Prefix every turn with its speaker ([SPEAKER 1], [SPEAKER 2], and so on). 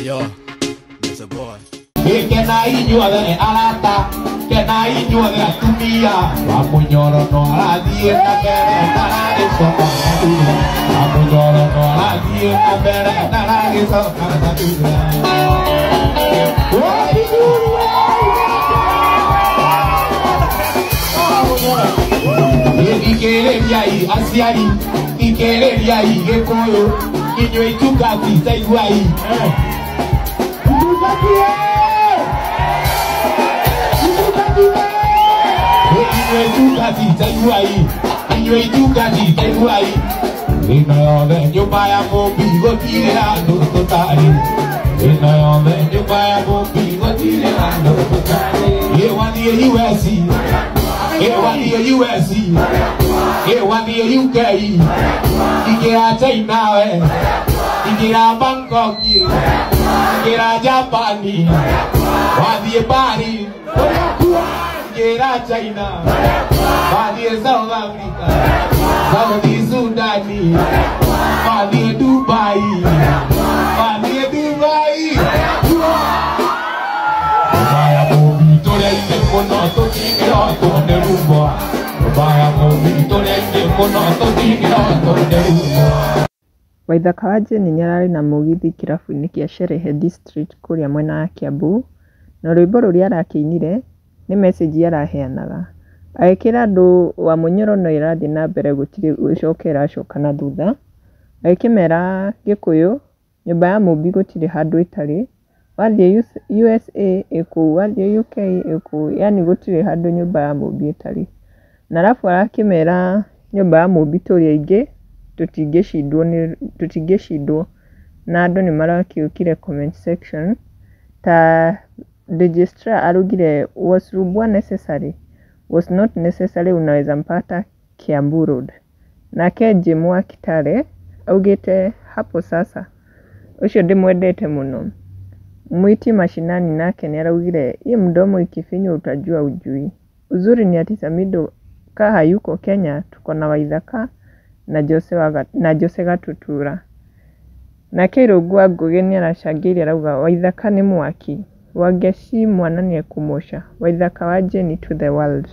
[SPEAKER 1] Yo, it's a boy.
[SPEAKER 2] Kenai inyuothe arata, kenai inyuothe atumia, wa Munyoro no arathiĩ na mbere ndaragĩcoka na thutha, wa Munyoro no arathiĩ na mbere ndaragĩcoka na thutha. Thikĩrĩriai aciari, thikĩrĩriai Gĩkũyũ, inyuĩ itungati taiguai. Itungati inyuĩ itungati taiguai, inyuĩ itungati taiguai. Ĩno yothe nyũmba ya mũmbi gũtirĩ handũ tũtarĩ. Ĩno yothe nyũmba ya mũmbi gũtirĩ handũ tũtarĩ. Ĩ wathiĩ US, ĩ wathiĩ US, ĩ wathiĩ UK, ingĩra China we, ingĩra Bangkok, ingĩra Japan, wathiĩ Paris, ingĩra China, wathiĩ South Africa, South Sudan, wathiĩ Dubai, wathiĩ Dubai. Nyũmba ya mũmbi tũrĩ aingĩ mũno tũtingĩhotwo nĩ rumbwa. Nyũmba ya mũmbi tũrĩ aingĩ mũno tũtingĩhotwo nĩ rumbwa.
[SPEAKER 3] Waithaka wa Jane nĩ ararĩ na mũgithi kĩrabu-inĩ kĩa Sherehe District kũrĩa mwena wa Kiambu, na rwĩmbo rũrĩa arakĩinire nĩ message araheanaga. Agĩkĩra andũ wa Munyoro no ĩrathiĩ na mbere gũtirĩ gũcoka ĩracoka na thutha. Agĩkĩmera Gĩkũyũ nyũmba ya mũmbi gũtirĩ handũ ĩtarĩ, wathiĩ USA ĩ kũu, wathiĩ UK ĩ kũu, yaani gũtirĩ handũ nyũmba ya mũmbi ĩtarĩ. Na arabu arakĩmera nyũmba ya mũmbi tũrĩ aingĩ tũtingĩcindwo nĩ tũtingĩcindwo. Na andũ nĩ marakĩũkire comment section ta Registrar araugire, "Was Rubwa necessary? Was not necessary, unaweza mpata Kiambu Road." Nake Jim wa Kitale augĩte, "Hapo sasa ũcio ndĩmwendete mũno." Mwiti Mashinani nake nĩ araugire, "Hii mdomo ikifinywa utajua ujui. Uzuri ni ati Samido ka hayuko Kenya, tuko na Waithaka na Jose, wa, na Jose Gatutura." Nake Irũngũ wa Ngũgĩ nĩ aracangĩire arauga, "Waithaka nĩ mwaki. Wangeci mwana nĩekũmũca. Waithaka wa Jane to the world."